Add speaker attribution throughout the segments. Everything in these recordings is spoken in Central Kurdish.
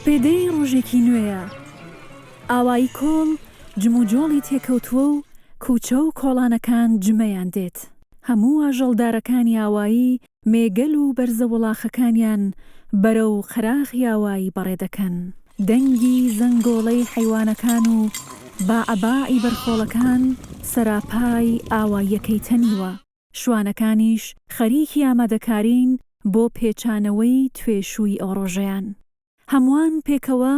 Speaker 1: سپێدەی ڕۆژێکی نوێیە. ئاوایی کۆڵ جموجۆڵی تێکەوتووە و کوچە و کۆڵانەکان جمەیان دێت. هەموو ئاژەڵدارەکانی ئاوایی مێگەل و بەرزەوڵاخەکانیان بەرەو قەراغی ئاوایی بەڕێ دەکەن. دەنگی زەنگۆڵەی حەیوانەکان و باعەباعی بەرخۆڵەکان سەراپای ئاواییەکەی تەنیوە. شوانەکانیش خەریکی ئامادەکارین بۆ پێچانەوەی توێشووی ئەو ڕۆژەیان. هەمووان پێکەوە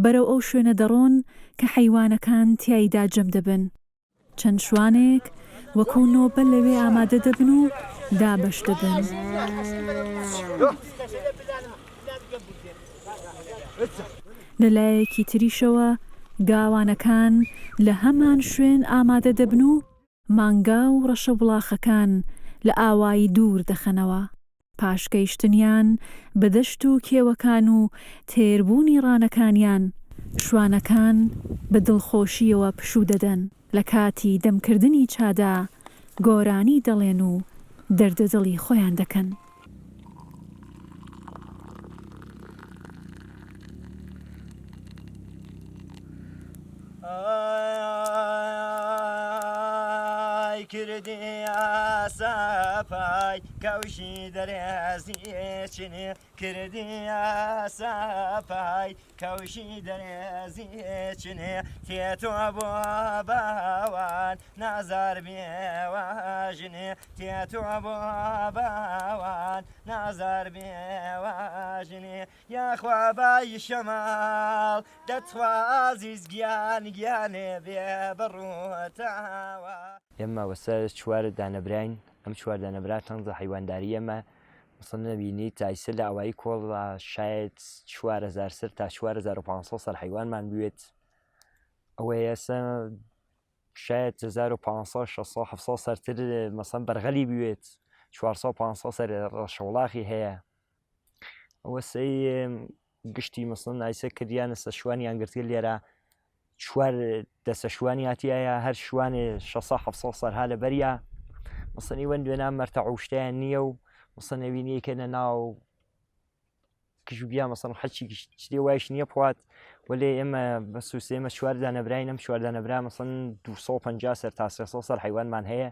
Speaker 1: بەرەو ئەو شوێنە دەڕۆن کە حەیوانەکان تیایدا جەم دەبن. چەند شوانێک وەکو نۆبە لەوێ ئامادە دەبن و دابەش دەبن. لە لایەکی تریشەوە گاوانەکان لە هەمان شوێن ئامادە دەبن و مانگا و ڕەشەوڵاخەکان لە ئاوایی دوور دەخەنەوە. پاش گەیشتنیان بە دەشت و کێوەکان و تێربوونی ڕانەکانیان، شوانەکان بە دڵخۆشییەوە پشوو دەدەن، لە کاتی دەمکردنی چادا گۆرانی دەڵێن و دەردەدڵی خۆیان دەکەن.
Speaker 2: ئای کردی ئاساپای کەوشی دەرێزی چنێ کردی ئاساپای کەوشی دەرێزی چنێ تێتۆ بۆ باوان نازار بێواژنێ تێتۆ بۆ باوان نازار بێواژنێ یاخوا بای شەماڵ دەتخوا ئازیز گیان گیانێ بێ بڕووتاوە.
Speaker 3: ئێمە وەسەر چوار دانە براین ئەم چوار دانە برا تەنزە حەیوانداری ئێمە مەسەن نەبینی تا ئیسە لە ئاوایی کۆڵدا شاید 4000 سەر تا 4500 سەر حەیوانمان بوێت ئەوەیە ئێستا شاید 1500 600 700 سەرتر مەسەن بەرغەلی بوێت 400 500 سەر ڕەشەوڵاخی هەیە ئەوە سەی گشتی مەسەن ئایسە کردیانە سە شوانیان گرتگە لێرە چوار دەسە شوانی هاتیایە هەر شوانێ 600 700 سەرها لە بەریا مەسەنی وەن دوێنا مەرتە عوشتیان نییە و مەسەنەوینیەکەنە ناو کژوگیا مەسەن حەچی شتێ وایش نییە بخوات وەلێ ئێمە بە سوس ئێمە چوار دانە براین ئەم چوار دانە برا مەسەن 250 سەر تا 300 سەر حیوانمان هەیە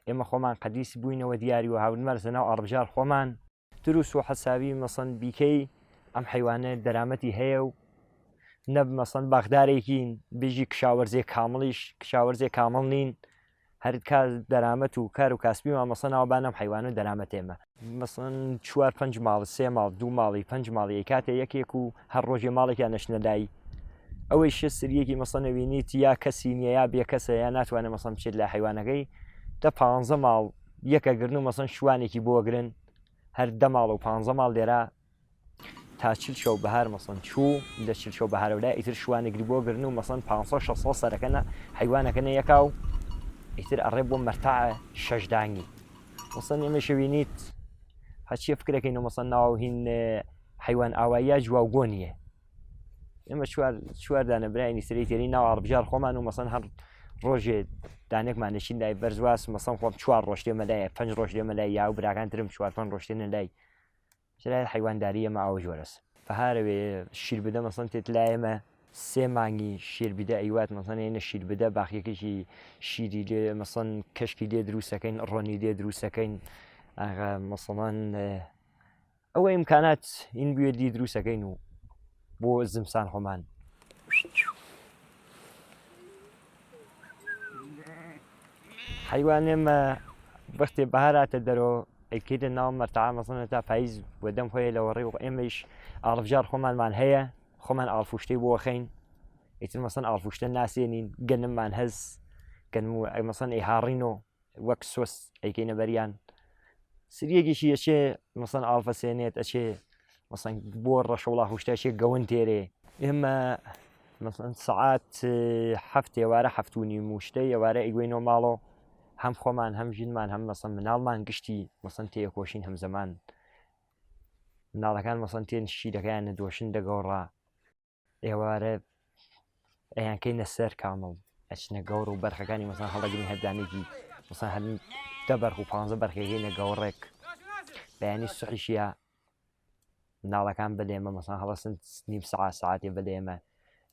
Speaker 3: ئێمە خۆمان قەدیس بووینەوە دیاری و هاورمەرزە ناو ئاڕبژار خۆمان دروست و حەساوی مەسەن بیکەی ئەم حیوانە دەرامەتی هەیە و نەب مەسەن باخدارێکین بژی کشاوەرزێ کامڵیش کشاوەرزێ کامڵ نین هەر کار دەرامەت و کار و کاسبی مامەسە ناوە با نەم حەیوان و دەرامەت ئێمە مەسەن چوار پنج ماڵ سێ ماڵ دوو ماڵی پنج ماڵی ئەیکاتە یەکێک و هەر ڕۆژێ ماڵێکیان نەشنە لای ئەوەی شە سریەکی مەسەن نەوینیت یا کەسی نییە یا بێکەسە یا ناتوانێت مەسەن بچێت لە حەیوانەکەی دە پ ماڵ یەکەگرن و مەسەن شوانێکی بۆگرن هەر دە ماڵ و پ ماڵ لێرە تا چل شەو بەهار مەسەن چوو لە چل شەو بەهارەوە لای ئیتر شوانێگری بۆ گرن و مەسەن 500 600 سەرەکەنە حەیوانەکەنە یەکا و ئیتر ئەڕێ بۆ مەرتاع شەش دانگی مەسەن ئێمە شەوینیت هەچیە فکرەکەین و مەسەن ناو هین حەیوان ئاواییە جواوگۆ نییە ئێمە چوار چوار دانە براینی سری تێری ناو ئاڕبژار خۆمان و مەسەن هەر ڕۆژێ دانێکمان نشین لای بەرزواس مەسەن خۆم چوار ڕۆژ لێمە لایە پنج ڕۆژ لێمە لای یا و براکان ترم چوار پنج ڕۆژ تێنە لای چرای حەیوانداری ئێمە ئاوە جۆرەس. بەهارەوێ شیر بدە مەسەن تێت لای ئێمە سێ مانگی شیر بدە ئەیوات مەسەن ئێنە شیر بدە باقیەکەشی شیری لێ مەسەن کەشکی لێ دروستەکەین ڕۆنی لێ دروستەکەین ئاغا مەسەڵان ئەوە ئیمکانات این بوێ لی دروستەکەین و بۆ زمسان خۆمان. حەیوان ئێمە وەختێ بەهار هاتە دەرۆ ئەیکردە ناو مەرتعا مەزنە تا پاییز وە دەم خۆی لەوەڕی و ئێمەیش ئاڵفجار خۆمانمان هەیە خۆمان ئاڵفوشتەی بۆخەین ئیتر مەسەن ئاڵفوشتە ناسێنین گەنممان هەز گەنم و مەسەن ئەی هاڕینۆ وەک سۆس ئەیکەینە بەریان سریەکیشی ئەچێ مەسەن ئاڵفەسێنێت ئەچێ مەسەن بۆ ڕەشەوڵا هوشتەچێ گەون تێرێ ئێمە مەسەن سەعات هەفت ئێوارە هەفتونی موشتە ئێوارە ئەیگوینەوە ماڵۆ هەم خۆمان هەم ژنمان هەم مەسەن مناڵمان گشتی مەسەن تێکۆشین هەم زەمان مناڵەکان مەسەن تێن شیرەکەیان نەدۆشن دەگەوڕا ئێوارە ئەیانکەینە سەر کامڵ ئەچنە گەوڕ و بەرخەکانی مەسان هەڵەگرین هەردانێکی مەسان هەر دە بەرخ و پ بەرخێکینە گەوڕێک بەیانی سوحیشە. مناڵەکان بەلێمە مەسان هەڵەسن نیم سەعات سەعاتێ بەلێمە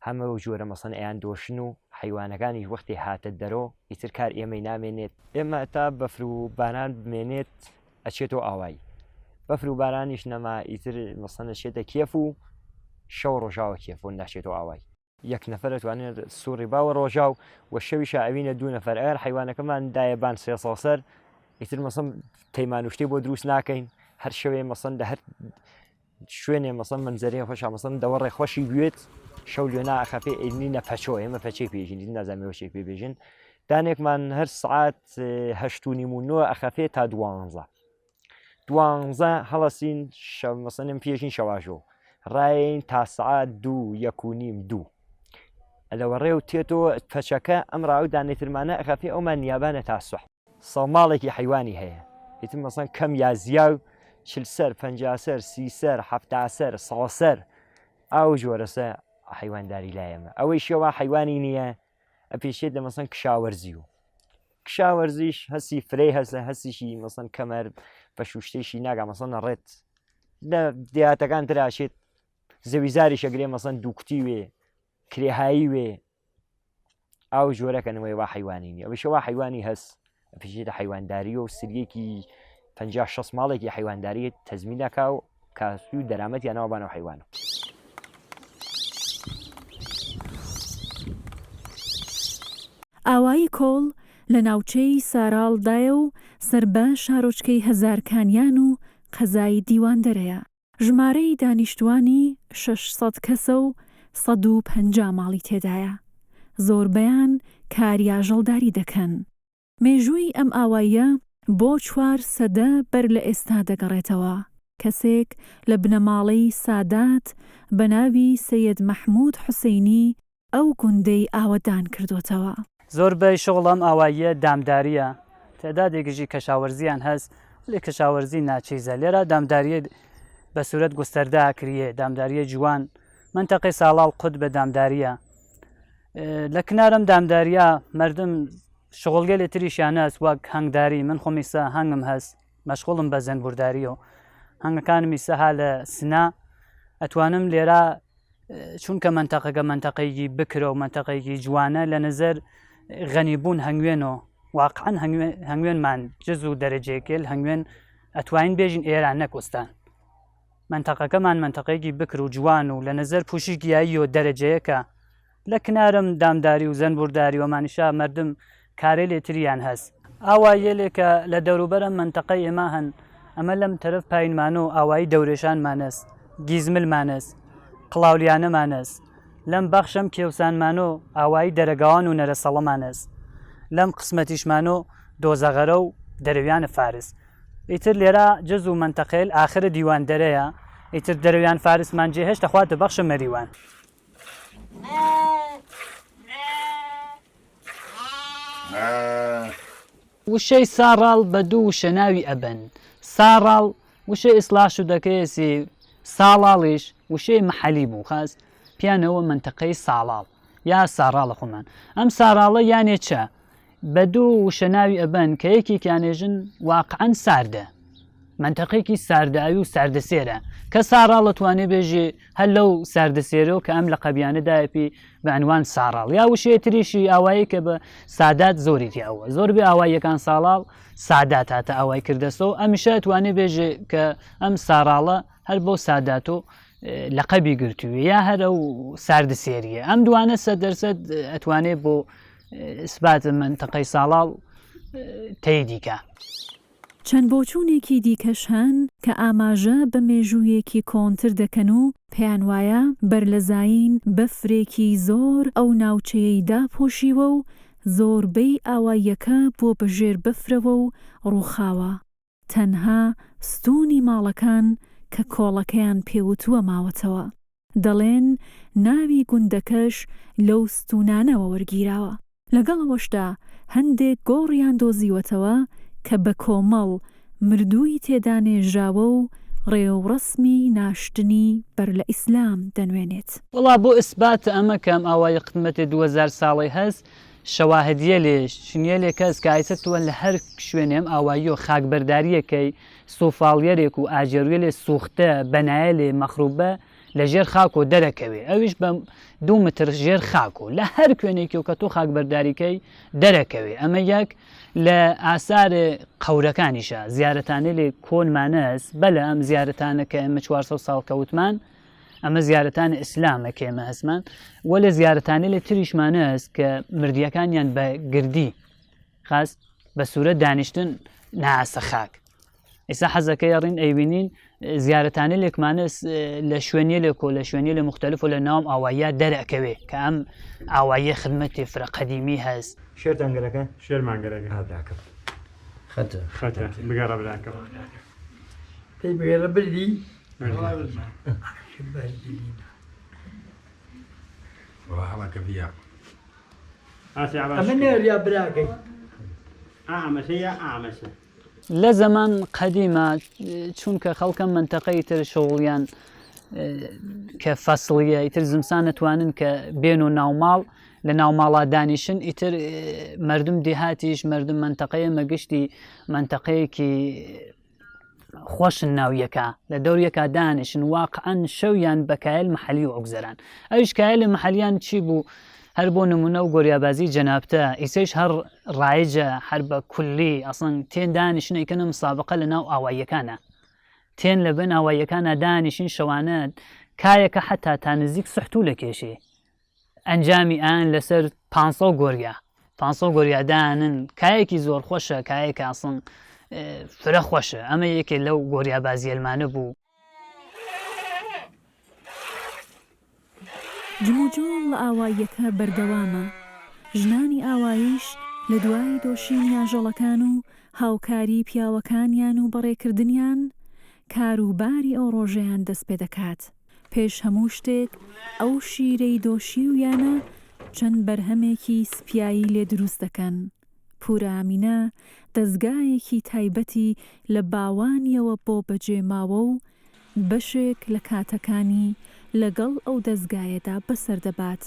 Speaker 3: هەمە و جۆرە مەسەن ئەیان دۆشن و حەیوانەکانیش وەختی هاتە دەرۆ ئیتر کار ئێمەی نامێنێت. ئێمە تا بەفر و باران بمێنێت ئەچێتەوە ئاوایی بەفر و بارانیش نەما ئیتر مەسەن ئەچێتە کێف و شەو ڕۆژاوە کێف و ناچێتەوە ئاوایی. یەک نەفەر ئەتوانێت سوڕی باوە ڕۆژاو و شەویشا ئەوینە دوو نەفەر ئەگەر حەیوانەکەمان دایە بان 300 سەر ئیتر مەسەن تەیمان و شتێ بۆ دروست ناکەین هەر شەوێ مەسەن لە هەر شوێنێ مەسەن منزەرێ خۆشە مەسەن دەوەڕێ خۆشی بوێت شەو لێ ناخەفێ ئەینینە پەچۆ ئێمە پەچەی پێژین نازانم ئێوە چێ پێ بێژن دانێکمان هەر سعات هەشت و نیم و نۆ ئەخەفێ تا دوانزە دوانزە هەڵەسین شەو مەسەنم پێژین شەواژۆ ڕایین تا سعات دوو یەک و نیم دوو لەوەڕێ و تێتۆ پەچەکە ئەم ڕاو دانێترمانە ئەخەفێ ئەومان نیابانە تا سوح سەماڵێکی حەیوانی هەیە ئیتر مەسەن کەم یا زیاو چل سەر پەنجا سەر سی سەر حەفتا سەر سەد سەر ئاو جۆرەسە حەیوانداری لای ئێمە ئەوەی شێوا حەیوانی نییە ئەپێشێت لە مەسەن کشاوەرزی و کشاوەرزیش هەسی فرەی هەسە هەسیشی مەسەن کەمەر بە شوشتێکی ناگا مەسەن نەڕێت لە دیاتەکان تراشێت زەویزاریشە گرێ مەسەن دووکتی وێ کرێهایی وێ ئاو جۆرەکەنەوەی وا حیوانی نیە ئەویشە وا حیوانی هەس پێشێتە حیوانداری و سریەکی 50 6 ماڵێکی حیوانداری تەزمین دەکا و کاسوی و دەرامەتیان ناوە بانەوە حیوانە.
Speaker 1: ئاوایی کۆڵ لە ناوچەی ساراڵ دایە و سەر بە شارۆچکەی هەزارکانیان و قەزای دیواندەرەیە. ژمارەی دانیشتووانی 600 کەسە و 150 ماڵی تێدایە. زۆربەیان کاری ئاژەڵداری دەکەن. مێژووی ئەم ئاواییە بۆ چوار سەدە بەر لە ئێستا دەگەڕێتەوە. کەسێک لە بنەماڵەی سادات بە ناوی سەیەد مەحموود حوسەینی ئەو گوندەی ئاوەدان کردۆتەوە.
Speaker 4: زۆربەی شوغڵ ئەم ئاواییە دامدارییە، تعدادێکیشی کەشاوەرزییان هەس، وەلێ کەشاوەرزی ناچیزە. لێرە دامدارییە بە سورەت گوستەردە ئەکریێ، دامدارییە جوان، مەنتەقەی ساڵاڵ قوت بە دامدارییە. لە کنار ئەم دامدارییە مەردم شوغڵگەلێ تریشیان هەس وەک هەنگداری، من خۆم ئیسە هەنگم هەس، مەشغوڵم بە زەنبوردارییەوە. هەنگەکانم ئیسە ها لە سنە، ئەتوانم لێرە چونکە مەنتەقەکە مەنتەقەیەکی بکرە و مەنتەقەیەکی جوانە لە نظر غەنیبوون هەنگوێنەوە واقعا هەنگوێنمان جز و دەرەجەیەکێل هەنگوێن ئەتوانین بێژین ئێران نەک ئوستان مەنتەقەکەمان مەنتەقەیەکی بکر و جوان و لە نظر پوشش گیایی و دەرەجەیەکە لە کنارم دامداری و زەنبورداری و مانیشا مردم کارەیلێ تریان هەس. ئاواییەلێ کە لە دەوروبەر ئەم مەنتەقەی ئێمە هەن، ئەمە لەم تەرەف پایینمانۆ ئاوایی دەورێشان مانەس، گیزمل مانەس، قڵاولیانە مانەس، لەم بەخشەم کێوسانمانۆ ئاوایی دەرەگاوان و نەرەسەڵە مانەس، لەم قسمەتیشمانۆ دۆزەغەرە و دەرەویانە فارس. ئیتر لێرا جز و مەنتەقەیل ئاخر دیواندەرەیە، ئیتر دەرەویان فارسمان جێهێشتە خواتە بەخشە مەریوان. وشەی ساڕاڵ بە دوو وشە ناوی ئەبەن، ساڕاڵ وشەی ئیسڵاح شدەکەیەسی، ساڵاڵیش وشەی مەحەلی بوو خاس پیانەوە مەنتەقەی ساڵاڵ یا ساڕاڵە خۆمان. ئەم ساڕاڵە یانێ چە؟ بە دوو وشە ناوی ئەبەن کە یەکێکیان ئێژن واقعەن ساردە، مەنتەقەیەکی ساردئاوی و ساردەسێرە کە ساڕاڵ ئەتوانێ بێژێ هەر لەو ساردەسێرەوە کە ئەم لەقەبیانە دایەپی بە عنوان ساڕاڵ یا وشەیە تریشی ئاوایی کە بە سادات زۆری تیاوە زۆربەی ئاواییەکان ساڵاڵ سادات هاتە ئاوای کردەسەوە ئەمیشە ئەتوانێ بێژێ کە ئەم ساڕاڵە هەر بۆ سادات و لەقەبی گرتووە یا هەر ئەو ساردسێریە ئەم دوانە سە دەرسەد ئەتوانێ بۆ ئیسبات مەنتەقەی ساڵاڵ تەیدیکا.
Speaker 1: چەند بۆچوونێکی دیکەش هەن کە ئاماژە بە مێژوویەکی کۆنتر دەکەن و پێیان وایە بەر لە زایین بەفرێکی زۆر ئەو ناوچەیەی داپۆشیوە و زۆربەی ئاواییەکە بووە بە ژێر بەفرەوە و ڕووخاوە، تەنها ستوونی ماڵەکان کە کۆڵەکەیان پێوتووە ماوەتەوە. دەڵێن ناوی گوندەکەش لەو ستوونانەوە وەرگیراوە. لەگەڵ ئەوەشدا هەندێک گۆڕیان دۆزیوەتەوە کە بە کۆمەڵ مردووی تێدا نێژراوە و ڕێوڕەسمی ناشتنی بەر لە ئیسلام دەنوێنێت.
Speaker 4: وەڵا بۆ ئیسبات ئەمە کە ئەم ئاوایە قدمەتێ 2000 ساڵەی هەس. شەواهدیەلێ شنیەلێ کەس کە ئایسە توەن لە هەر شوێنێ ئەم ئاواییۆ خاکبەرداریەکەی سوفاڵیەرێک و ئاجێرویەلێ سوختە بەنایەلێ مەخروبە لە ژێر خاکۆ دەرەکەوێ ئەویش بە دوو متر ژێر خاکۆ لە هەر کوێنێکیۆ کە تۆ خاکبەرداریکەی دەرەکەوێ ئەمە یەک لە ئاسار قەورەکانیشە زیارەتانەلێ کۆنمانەس بەلە ئەم زیارەتانە کە ئێمە 400 ساڵ کەوتمان ئەمە زیارەتانی ئیسلامە کە ئێمە هەستمان وەلێ زیارەتانی لە تریشمانە هەست کە مردیەکانیان بە گردی خاست بە سوورەت دانیشتن ناسە خاک ئێستا حەزەکەی ڕین ئەیبینین زیارەتانی لێکمانە لە شوێنیە لێ کۆ لە شوێنی لە مختلف و لە ناوم ئاوایە دەرەکەوێ کە ئەم ئاواییە خدمەتی فرە قەدیمی هەست.
Speaker 3: شێرتان گەرەکە؟
Speaker 5: شێرمان گەرەکە.
Speaker 3: ها براکەم.
Speaker 6: خەتە.
Speaker 5: خەتە بگەڕە براکەم.
Speaker 6: پێی بگەڕە بردی؟ ئەمە نێریا براکەی.
Speaker 5: ئامەسە یا ئامەسە.
Speaker 4: لە زەمان قەدیما چونکە خەڵکە مەنتەقە ئیتر شغڵیان کە فەسڵیە ئیتر زمسان نەتوانن کە بێن و ناوماڵ لە ناوماڵا دانیشن ئیتر مردم دیهاتیش مردم مەنتەقەیە مەگشتی مەنتەقەیەکی خۆشن ناو یەکا لە دەور یەکا دانیشن واقعا شەویان بە کایل محەلی و ئەوگزەران ئەویش کایل محەلیان چی بوو هەر بۆ نمونە و گۆریابازی جەنابتە ئیسەیش هەر ڕایجە هەر بە کولی ئەسڵەن تێن دانیشن ئەیکەنە مسابقە لە ناو ئاواییەکانە تێن لە بن ئاواییەکانە دانیشین شەوانە کایەکە حتا تا نزیک سحتوو لە کێشێ ئەنجامی ئان لەسەر پانسە و گۆریا پانسە و گۆریا دانن کایەکی زۆر خۆشە کایەکە ئەسڵەن فرە خۆشە ئەمە یەکێ لەو گۆریا بازیەلمانە بوو.
Speaker 1: جموجۆڵ لە ئاواییەکە بەردەوامە، ژنانی ئاواییش لە دوای دۆشینی ئاژەڵەکان و هاوکاری پیاوەکانیان و بەڕێکردنیان، کار و باری ئەو ڕۆژەیان دەست پێدەکات. پێش هەموو شتێک ئەو شیرەی دۆشیویانە چەند بەرهەمێکی سپیایی لێ دروست دەکەن. پورە ئامینە دەزگایەکی تایبەتی لە باوانیەوە بۆ بەجێ ماوە و بەشێک لە کاتەکانی لەگەڵ ئەو دەزگایەدا بەسەر دەبات،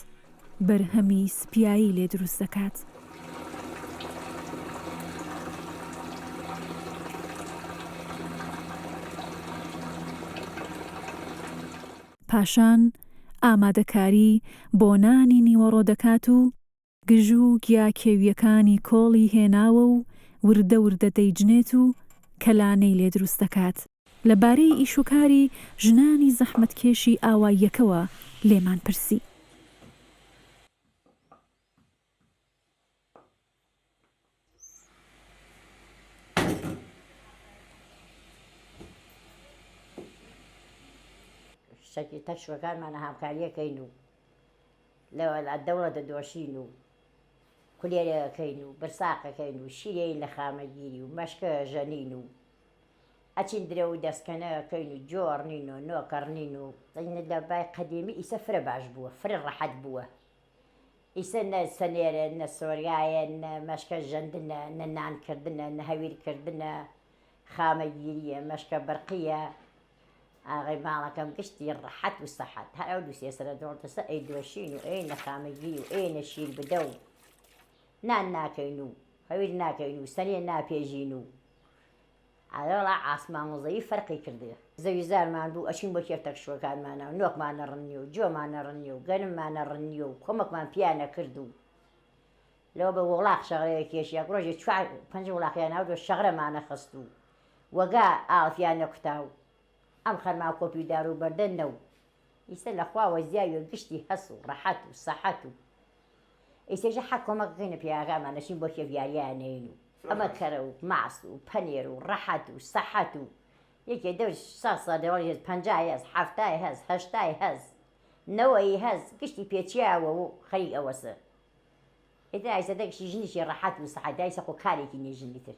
Speaker 1: بەرهەمی سپیایی لێ دروست دەکات. پاشان ئامادەکاری بۆ نانی نیوەڕۆ دەکات و گژ و گیا کێوییەکانی کۆڵی هێناوە و وردە وردە دەیجنێت و کەلانەی لێ دروست دەکات. لە بارەی ئیشوکاری ژنانی زەحمەتکێشی ئاواییەکەوە لێمان پرسی.
Speaker 7: شتەکی تەک شوەکانمانە هاوکاریەکەین و لە دەوڵە دەدۆشین و کولێرەکەین و برساقەکەین و شیرەین لە خامەگیری و مەشکە ژەنین و ئەچین درە و دەستکەنەکەین و جۆڕنین و نۆکەڕنین و لە بای قەدیمی ئیسە فرە باش بووە فرە ڕەحەت بووە ئیسە نە سەنێرە نە سۆریایە نە مەشکە ژەندنە نە نان کردنە نە هەویر کردنە خامەگیریە مەشکە برقیە ئاغەی ماڵەکەم گشتی ڕەحەت و سەحەت هەر ئەو دوو سێ سەرە دۆڵتەسە ئەی دۆشین و ئەی نە خامەگیری و ئەی نە شیر بدە و نان ناکەین و هەویر ناکەین و سەنێ ناپێژین و ئەرێوەڵا عاسمان و زەوی فەرقی کردیە. زەوی زارمان بوو ئەچین بۆ کێف تەکشوەکانمانا و نۆکمان ئەڕنی و جۆمان ئەڕنی و گەنممان ئەڕنی و کۆمەکمان پیا نەکرد و لەوە بە وڵاخ شەغرەیە کێشیاک ڕۆژێ چوار پەنج وڵاخیان هاورد و شەغرەمان ئەخست و وەگا ئاڵفیان نەکوتا و ئەم خەرما کۆپی دار و بەردە نەو ئیسە لە خواوە زیاویە گشتی هەس و ڕەحەت و سەحەت و ئیسەیشە حەک کۆمەک ئەکەینە پیاگامان ئەچین بۆ کێف یاریان نەین و ئەمە کەرە و ماست و پەنێر و ڕەحەت و سەحەت و یەکێ دەور سا سا دەوەڵی هەز پەنجای هەز حەفتای هەز هەشتای هەز نەوەی هەز گشتی پێچیاوە و خەریک ئەوەسە ئیتر ئایسە دەگشتی ژنیشی ڕەحەت و سەحەت دایسە خۆ کارێکی نیە ژن ئیتر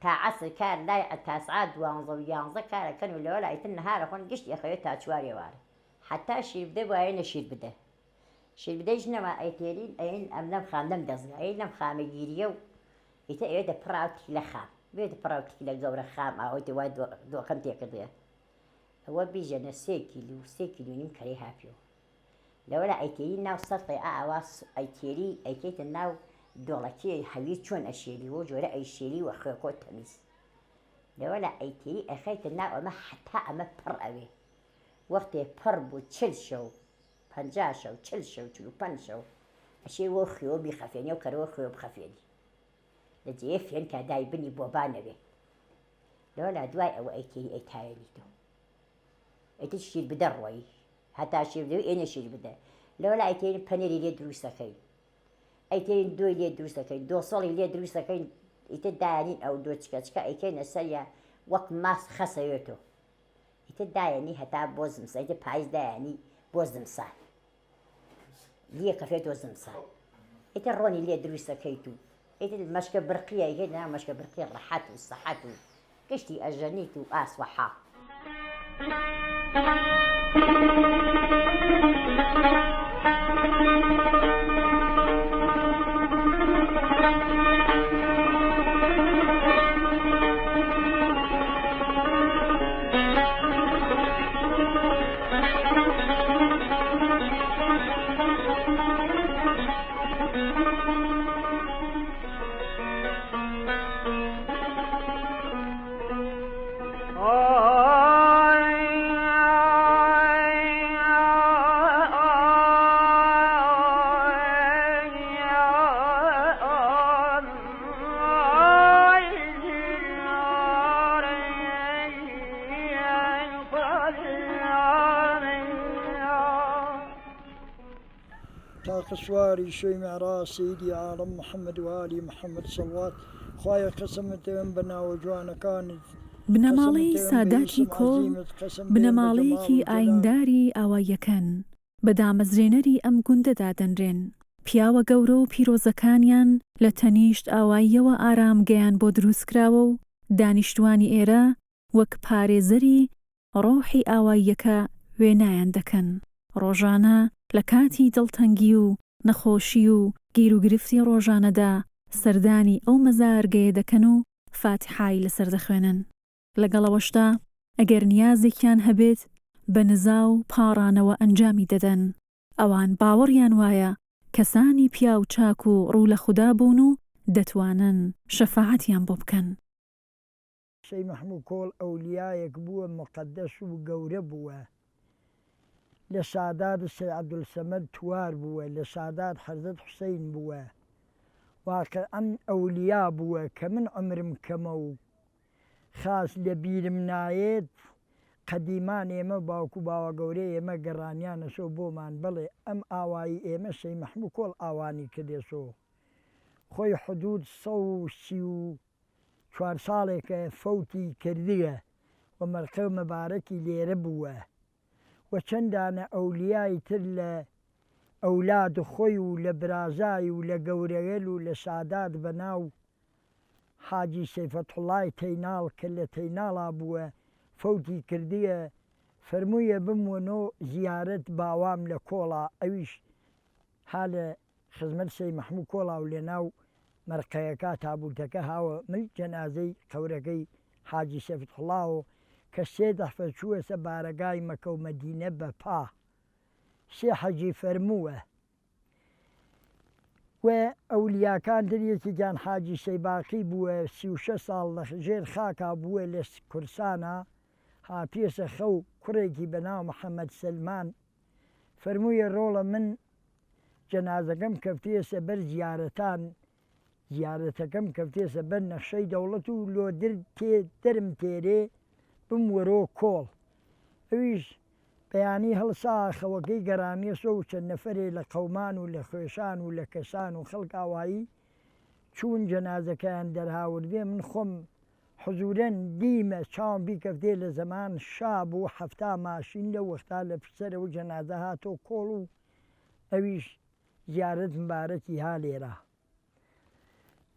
Speaker 7: تا عەسر کار لای تا سعات دوانزە و یانزە کارەکەن و لەوەلا ئیتر نەهارە خۆن گشتی ئەخەوێت تا چوار ئێوارە حەتا شیر بدە وایە نە شیر بدە شیر بدەیش نەما ئەیتێرین ئەین ئەم لەم خام لەم دەزگا ئەی لەم خامە گیریە و ئیتر ئەوێتە پڕاو تیلە خام بێتە پڕاو تیلە گەورە خام ئاوەی تێ وای دۆکەم تێکردێ ئەوە بیژەنە سێ کیلو سێ کیلو نیم کەرەی هاپیەوە لەوەلا ئەیتێری ناو سەتڵێ ئا ئەوا ئەیتێری ئەیکەیتە ناو دۆڵەکیی هەویر چۆن ئەشێلی وەو جۆرە ئەیشێلی وە خوێکۆ تەمیز لەوەلا ئەیتێری ئەخەیتە ناو ئەمە هەتا ئەمە پڕ ئەوێ وەختێ پڕ بوو چل شەو 50 شەو چل شەو 45 شەو ئەشێ وەو خوێوە بیخەفێنی و کەرەوە خوێوە بخەفێنی لە جێیە فێنکا دای بنی بۆبا نەوێ لەوەلا دوای ئەوە ئەیتێری ئەیتاوێنیتەوە ئیتر شیر بدە ڕۆیی هەتا شیر بدەوی ئێنە شیر بدە لەوەلا ئەیتێرین پەنێری لێ دروست دەکەین ئەیتێرین دۆی لێ دروست دەکەین دۆسەڵی لێ دروست دەکەین ئیتر دایانین ئەو دۆ چکە چکە ئەیکەینە سەریا وەک ماست خەسەوێتەوە ئیتر دایەنی هەتا بۆ زمسان ئیتر پایز دایانی بۆ زمسان لیە کەفێتەوە زمسان ئیتر ڕۆنی لێ دروست دەکەیت و ئیتر مەشکە برقیە ئیتر ناو مەشکە برقی ڕەحەت و سەحەت و گشتی ئەژەنیت و ئاس وەحا.
Speaker 6: تاقە سواری شەوی میعراج سەیدی عاڵەم محمد و ئالی محمد صلوات خوایە قەسەمت دەوێم بە ناوە جوانەکانت
Speaker 1: بنەماڵەی ساداتی کۆڵ بنەماڵەیەکی ئاینداری ئاواییەکەن، بە دامەزرێنەری ئەم گوندە دادەنرێن. پیاوە گەورە و پیرۆزەکانیان لە تەنیشت ئاواییەوە ئارامگەیان بۆ دروستکراوە و دانیشتوانی ئێرە وەک پارێزەری ڕۆحی ئاواییەکە وێنایان دەکەن. ڕۆژانە لە کاتی دڵتەنگی و نەخۆشی و گیروگرفتی ڕۆژانەدا سەردانی ئەو مەزارگەیە دەکەن و فاتیحای لەسەر دەخوێنن. لەگەڵ ئەوەشدا ئەگەر نیازێکیان هەبێت بە نزا و پاڕانەوە ئەنجامی دەدەن. ئەوان باوەڕیان وایە کەسانی پیاو چاک و ڕوو لە خودا بوون و دەتوانن شەفاعەتیان بۆ بکەن.
Speaker 6: سەی مەحموو کۆڵ ئەولیایەک بووە موقەدەس و گەورە بووە لە سادات سەی عەبدولسەمەد توار بووە لە سادات حەزرەت حوسەین بووە واقعەن ئەولیا بووە کە من عومرم کەمە و خاس لە بیرم نایەت قەدیمان ئێمە باوک و باوەگەورەی ئێمە گەڕانیانەسۆ بۆمان بەڵێ ئەم ئاوایی ئێمە سەی مەحموو کۆڵ ئاوانی کردێسۆ خۆی حدود 134 ساڵێکە فەوتی کردگە و مەرقەو مەبارەکی لێرە بووە و چەند دانە ئەولیای تر لە ئەولاد خۆی و لە برازای و لە گەورەێل و لە سادات بە ناو حاجی سەیفەتوڵای تەیناڵ کە لە تەیناڵا بووە فەوتی کردگە فەرموویە بموەنۆ زیارەت باوام لە کۆڵا ئەویش ها لە خزمەت سەی مەحموو کۆڵا و لە ناو مەرقەیەکا تابووتەکە هاوە مل جەنازەی قەورەکەی حاجی سەیفەتوڵاوە کە سێ دەفە چووەسە بارەگای مەکە و مەدینە بە پا سێ حەجی فەرمووە و ئەولیاکان تر یەکێکیان حاجی سەیباقی بووە 36 ساڵ لە ژێر خاکا بووە لە کورسانا هاتیەسە خەو کوڕێکی بە ناو محەمەد سەلمان فەرموویە ڕۆڵە من جەنازەکەم کەفتیەسە بەر زیارەتان زیارەتەکەم کەفتیەسە بەر نەخشەی دەوڵەت و لۆدر تێ دەرم تێرێ بم وەرۆ کۆڵ ئەویش بەیانی هەڵسا خەوەکەی گەڕانیەسۆ و چەند نەفەرێ لە قەومان و لە خوێشان و لە کەسان و خەڵک ئاوایی چوون جەنازەکەیان دەرهاوردێ من خۆم حزوورەن دیمە چاوم بیکەفتێ لە زەمان شا بوو 70 ماشین لەو وەختا لە پشت سەرەوە جەنازە هاتۆ کۆڵ و ئەویش زیارەت مبارەکی ها لێرە.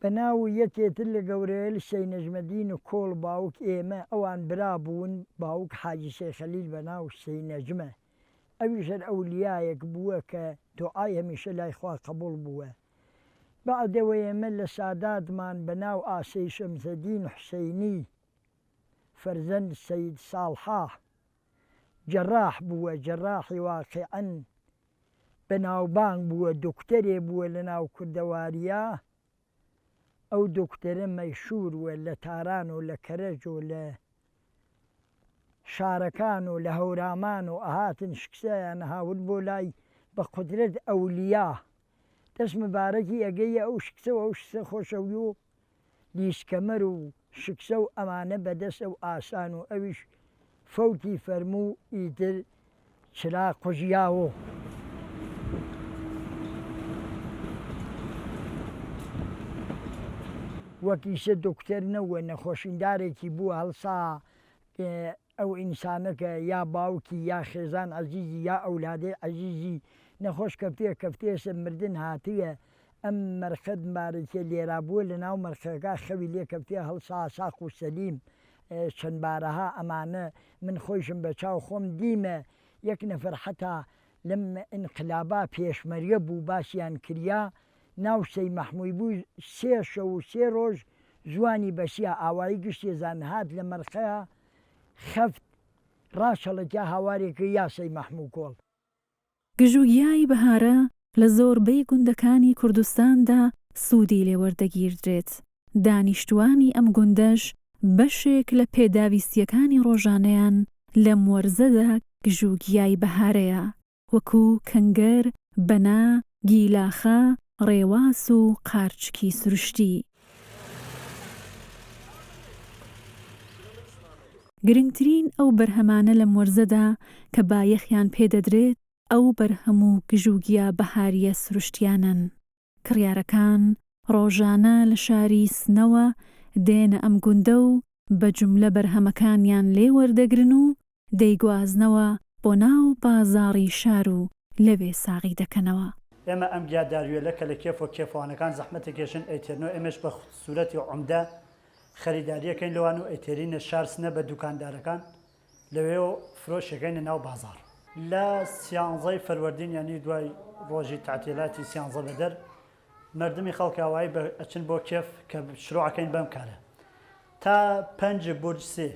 Speaker 6: بە ناو و یەکێ تر لە گەورەیل سەی نەجمەدین و کۆڵ باوک ئێمە، ئەوان برا بوون، باوک حاجی سەی خەلیل بە ناو سەی نەجمە، ئەویش هەر ئەولیایەک بووە کە دۆعای هەمیشە لای خوا قەبووڵ بووە. بەعدەوە ئێمە لە ساداتمان بە ناو ئاسەی شەمسەدین حوسەینی فەرزەند سەید ساڵحا جەراح بووە، جەراحی واقیعەن. بەناوبانگ بووە دوکتەرێ بووە لە ناو کوردەواریا ئەو دوکتەرە مەیشوور وە لە تاران و لە کەرەج و لە شارەکان و لە هەورامان و ئەهاتن شکسەیان ئەهاورد بۆ لای بە قودرەت ئەولیا دەس مبارەکی ئەگەیە ئەو شکسە و ئەو شکسە خۆشەوی و لیسکەمەر و شکسە و ئەمانە بە دەس ئەو ئاسان و ئەویش فەوتی فەرموو ئیتر چرا قوژیاوۆ. وەک ئیسە دۆکتەر نەووە نەخۆشیندارێکی بووە هەڵسا ئەو ئینسانە کە یا باوکی یا خێزان عەزیزی یا ئەولادەی عەزیزی نەخۆش کەفتیە کەفتیەسە مردن هاتیە ئەم مەرقەد مبارەکیە لێرا بووە لە ناو مەرقەکە خەوی لێ کەفتیە هەڵسا ساق و سەلیم چەند بارەها ئەمانە من خۆیشم بە چاو خۆم دیمە یەک نەفەر حەتا لەم ئینقلابا پێشمەرگە بوو باسیان کریا ناو سەی مەحمووی بوو سێ شەو و سێ ڕۆژ زوانی بەسیا ئاوایی گشتێ زان هات لە مەرقەیا خەفت ڕاچەڵەکیا هاوارێ کرد یا سەی مەحموو کۆڵ.
Speaker 1: گژوگیای بەهارە لە زۆربەی گوندەکانی کوردستاندا سوودی لێ وەردەگیردرێت، دانیشتووانی ئەم گوندەش بەشێک لە پێداویستییەکانی ڕۆژانەیان لەم وەرزەدا گژوگیای بەهارەیە، وەکو کەنگەر، بەنا، گیلاخە، ڕێواس و قارچکی سروشتی. گرنگترین ئەو بەرهەمانە لەم وەرزەدا کە بایەخیان پێ دەدرێت ئەو بەرهەم و گژوگیا بەهارییە سروشتیانەن. کڕیارەکان ڕۆژانە لە شاری سنەوە دێنە ئەم گوندە و بە جوملە بەرهەمەکانیان لێ وەردەگرن و دەیگوازنەوە بۆ ناو بازاڕی شار و لەوێ ساغی دەکەنەوە.
Speaker 8: ئێمە ئەم گیا دارویەلە کە لە کێف و کێفەوانەکان زەحمەت ئەکێشن ئەیتێرنەوە ئێمەش بە سورەتی عومدە خەریداری ئەکەین لەوان و ئەیتێرینە شار سنە بە دوکاندارەکان لەوێوە فرۆشیەکەینە ناو بازاڕ. لە سیانزەی فەروەردین یانی دوای ڕۆژی تەعتیلاتی سیانزە بەدەر مەردمی خەڵک ئاوایی بە ئەچن بۆ کێف کە شروع ئەکەین بەم کارە تا پەنج بورج سێ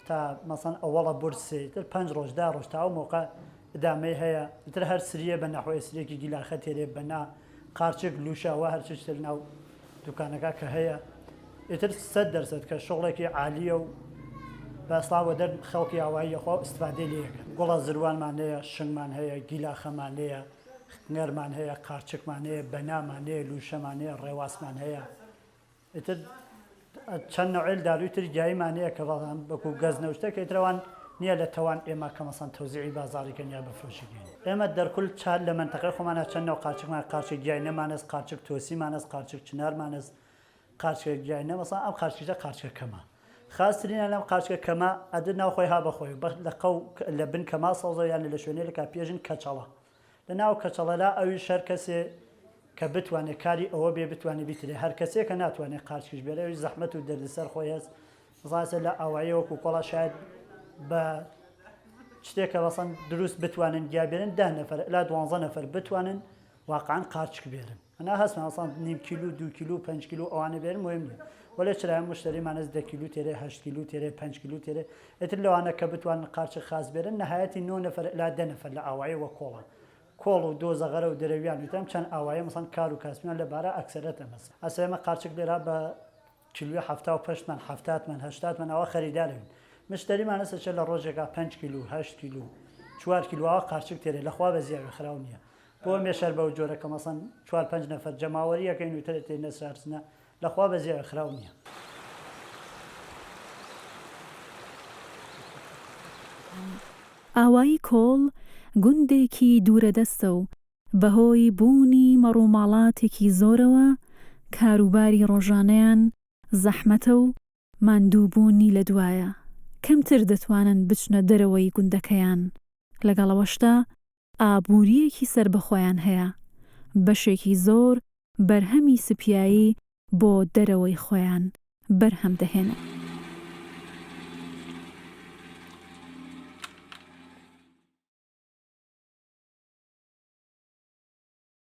Speaker 8: تا مەسەن ئەوەڵە بورج سێ تر پەنج ڕۆژ دا ڕۆژ تا ئەو مەوقع ئدامەی هەیە تر هەر سریە بە نەحوەی سریەکی گیلاخە تێرێ بە نا قارچک لوشە وە هەر چ تر ناو دوکانەکە کە هەیە ئیتر 100% کە شغڵێکی عالیە و بەسڵا وە دەر خەڵکی ئاوایی یەخوا و ئیستفادەی لێ ئەکەن گوڵە زروانمان هەیە شنگمان هەیە گیلاخەمان هەیە نەرمان هەیە، قارچکمان هەیە، بەنامان هەیە، لووشەمان هەیە، ڕێواسمان هەیە. ئیتر چەند نەوعێل داروی تر گیاییمان هەیە کە بەڵام وەکو گەزنە و شتە کە ئیتر ئەوان نییە لە تەوان ئێمە کە مەسەن تەوزیعی بازاڕی کەن یا بفرۆشی کەین. ئێمە دەرکول چار لە مەنتەقەی خۆمانا چەند نەوع قارچکمان هەیە، قارچک گیاینەمان هەس، قارچک تۆسیمان هەس، قارچک چنارمان هەس، قارچکە گیاینە مەسەن ئەم قارچکیشە قارچکە کەمە. خاسترینە لەم قارچکە کەمە ئەدر ناو خۆی ها بە خۆی بە لە قەو لە بن کەما سەوزە یان لە شوێنێلکا پێژن کەچەڵە. لە ناو کەچەڵەلا ئەویش هەر کەسێ کە بتوانێ کاری ئەوە بێ بتوانێ بیترێ هەر کەسێ کە ناتوانێ قارچکیش بێرێ ئەویش زەحمەت و دەردسەر خۆی هەس ڕاستە لە ئاواییە وەکوو کۆڵا شاید بە شتێک کە بەسەن دروست بتوانن گیا بێرن ده نەفەر ئلا دوانزە نەفەر بتوانن واقعا قارچک بێرن ئەنا هەست مەسەن نیم کیلو دوو کیلو پەنج کیلو ئەوانە بێرن مهم نییە وەلێ چرای مشتەریمان هەست دە کیلو تێرێ هەشت کیلو تێرێ پەنج کیلو تێرێ ئیتر لەوانە کە بتوانن قارچک خاس بێرن نەهایەتی نۆ نەفەر ئلا دە نەفەر لە ئاوایی وە کۆڵا کۆڵ و دۆ زەغەرە و دەرەویان وتم چەند ئاوایە مەسەن کار و کاسبیان لە بارە ئەکسەرەت ئەمەس ئەسە ئێمە قارچک لێرا بە کیلوی حەفتا و پەشت مەن حەفتات مەن هەشتات مەن ئەوە خەریدارن مشتەریمان هەسە چە لە ڕۆژێکا پەنج کیلو هەشت کیلو چوار کیلو ئەوە قارچک تێرێ لە خوا بەزیاوێ خراو نییە بۆ مێشەر بەو جۆرە کە مەسەن چوار پەنج نەفەر جەماوەری ئەکەین و ترێ تێنە سارسنە لە خوا بەزیاوێ خراو نییە.
Speaker 1: ئاوایی کۆڵ گوندێکی دوورەدەستە و بەهۆی بوونی مەڕوماڵاتێکی زۆرەوە کاروباری ڕۆژانەیان زەحمەتە و ماندووبوونی لەدوایە، کەمتر دەتوانن بچنە دەرەوەی گوندەکەیان، لەگەڵ ئەوەشدا ئابوورییەکی سەربەخۆیان هەیە، بەشێکی زۆر بەرهەمی سپیایی بۆ دەرەوەی خۆیان بەرهەم دەهێنن.